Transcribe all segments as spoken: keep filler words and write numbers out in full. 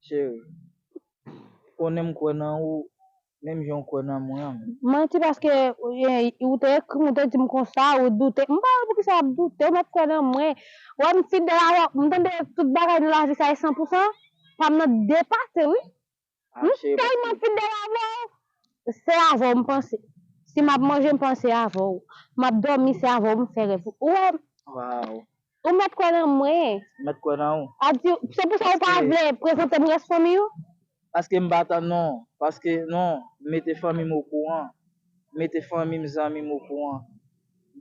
Cheri, konnen m kwè nan ou, menm jan w kwè nan mwen an. Manti paske eh, ou te ekri m, ou te di m konsa, ou doute. M pa wè poukisa w ap doute, ou mèt kwè nan mwen. Wè m fidèl avè w, m tande tout bagay nan lavi sa e san pou san, pa m nan depase wi. M tèlman fidèl avè w, se avè w m panse. Si m ap manje, m panse avè w. M ap dòmi, se avè w m fè rèv. Ou wè, Waw. ou mèt kwè nan mwen. M mèt kwè nan ou. A di, se pou sa ou pa Paske- vle prezante m rès fanmi w? Paske m pa ta non. Paske non, mete fanmi m okouran. Mete fanmi m, zanmi m okouran.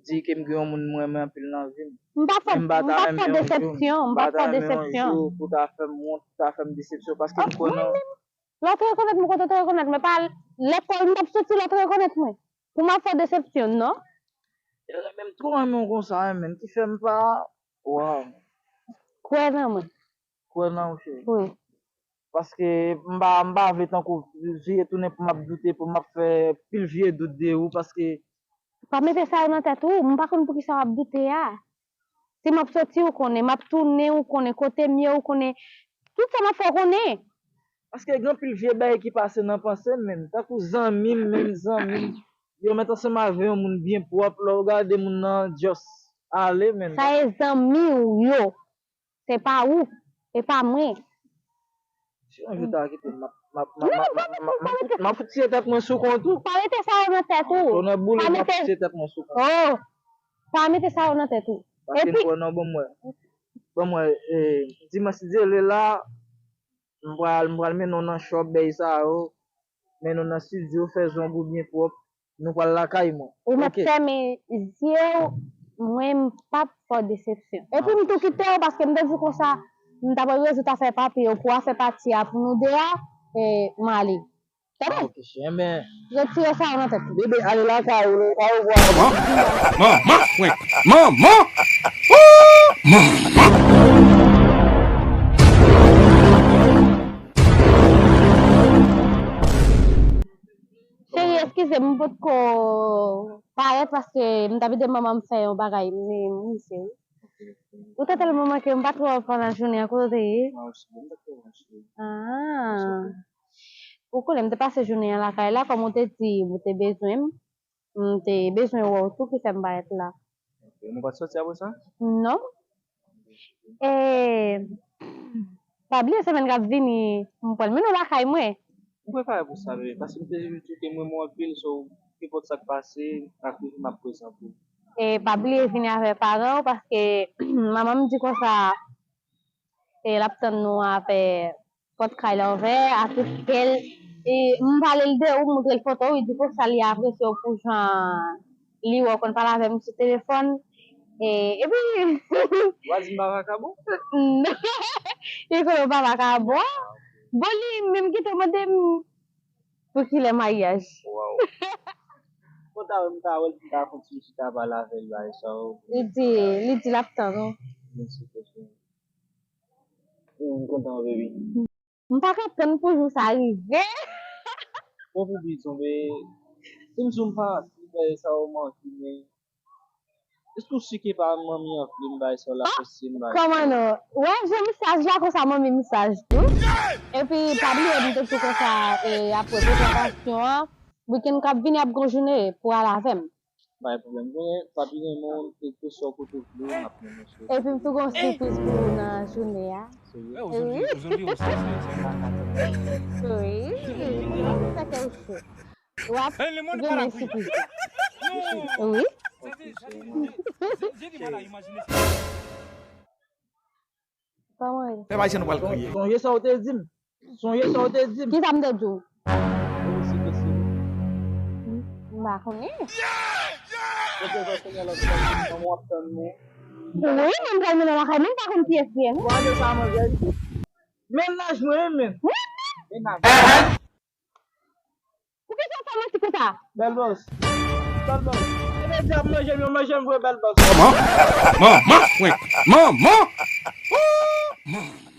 Di ke m gen yon moun m renmen anpil nan vi m. M pa fè, Men m pa m ta pa renmen fè yon jou. desepsyon, m M pa pa ta fè renmen yon desepsyon. jou pou ta fè m wont, pou ta fè m desepsyon. Paske m Mwen konnen w. menm, lè w te rekonèt mwen, kote w te rekonèt mwen? Pa lekòl m t ap soti, lè w te rekonèt mwen. Pou m ap fè w desepsyon, non. Yo renmen m twò renmen w konsa, renmen m ki fè m pa. Waw. Kwè nan mwen. Kwè nan ou, cheri. Wi. Paske m pa, m pa vle tankou vire tounen pou m ap doute, pou m ap fè pil vye dout de ou, paske Pa mete sa yo nan tèt ou. M pa konn poukisa w ap doute a. Si m ap soti, ou konnen. M ap tounen, ou konnen. Kote m ye, ou konnen. Tout sa m ap fè, ou konnen. Paske gen anpil vye bagay ki pase nan panse m menm. Tankou zanmi m, menm zanmi m. Yo mèt ansanm avè yon moun byen pwòp, lè w gade moun nan just ale menm. Sa e zanmi w yo. Se pa ou. Se pa mwen. Si yon jou ta kite m, m ap, m ap, m ap, m ap, m ap, m ap, m ap, m ap fout tiye tèt mwen sou kont ou. Pa mete sa yo nan tèt ou. Tonnè boule, Pa m ap mete, tiye tèt mwen sou kont ou. oh, pa mete sa yo nan tèt ou. Paske m Epi, kwè nan bon mwen. Bon mwen, eh, dimanch si Dye vle la, m pral, m pral mennen w nan shop, bèy sa yo. Mennen w nan studio, fè zong ou byen pwòp. Nou pral lakay mwen. ou mèt Ok. Fèmen zye w, mwen m p ap fè w desepsyon. Epi m tou kite w paske m te di konsa, m ta pral rezoud afè papye yo pou afè pati a pou nou de a, e, m ale. Tande? Ok, cheri, men. Retire sa yo nan tèt ou. Bebe, ale lakay ou, lakay ou, bwa. Manman, manman, manman, ooh, manman. Cheri, eskize m, m potko parèt paske m t ap ede manman m fè yon bagay, men m rive wi. Ou te tèlman manke m, m pa t wè w pandan jounen an, kote w te ye? Ah. Ou konnen m te pase jounen an lakay la, kòm ou te di ou te bezwen m, m te bezwen wè w tou ki fè m parèt la. Ok, nou pa t soti apre sa? Non. E, pa bliye semèn k ap vini, m pral mennen w lakay mwen. Ou prepare pou sa, bebe, paske m te di w tou ke m renmen w anpil, so, nenpòt sa k pase, ak rive m ap prezan pou ou. E pa bliye vini avè paran w, paske manman m di konsa, e, l ap tann nou avè pòt kay la ouvè, a tout kè l. E m pale l de ou, m montre l foto w, li di konsa li apresye w pou jan li wè w konn pale avè m sou telefòn. E, epi, W a di m pa vakabon? Li konnen w pa vakabon. Bon, li menm ki te mande m pou kilè maryaj. Waw. Mwen ta, mwen ta wè l, mwen ta kontinye chita pale avè l, bagay sa yo. Li di, li di l ap tann ou. Mèsi, mèsi. M kontan, baby. M pa ka tann pou jou sa rive. Bon, pou bizon, men, si m di w m pa anvi bagay sa yo manke, men, èske w si ke pa manmi an vle m bagay sa yo, l ap ese m bagay sa yo? Kòman non? Wè, jan misaj la konsa, manmi misaj tou. Epi, pa bliye, m te di konsa, e, apre prezantasyon an, wikenn k ap vini, ap gon jounen pou al avè m. Pa gen pwoblèm. Konnen, papi renmen w, kèlkeswa kote w vle, m ap mennen w sou. Epi m tou gon sipriz pou ou nan jounen an. Serye? Wi. Wi. Sa kè w cho. W ap gen sipriz la. Wi. Kòman e? Pèp ayisyen nou pral kriye. Sonje sa w te di m. Sonje sa w te di m. Kisa m te di w? M pa konnen. Kote w konnen lòt fwa, manman w ap tann nou. Wi, men m pral mennen lakay mwen, m pa konn kiyès li ye, non. Gade sa manje li. Mennaj mwen, men. Mennaj. Poukisa w fè manti konsa? Bèl bòs. Bèl bòs. E bèl di ap manje m, yo manje m vre, bèl bòs. Manman, manman, manman, ooh, manman.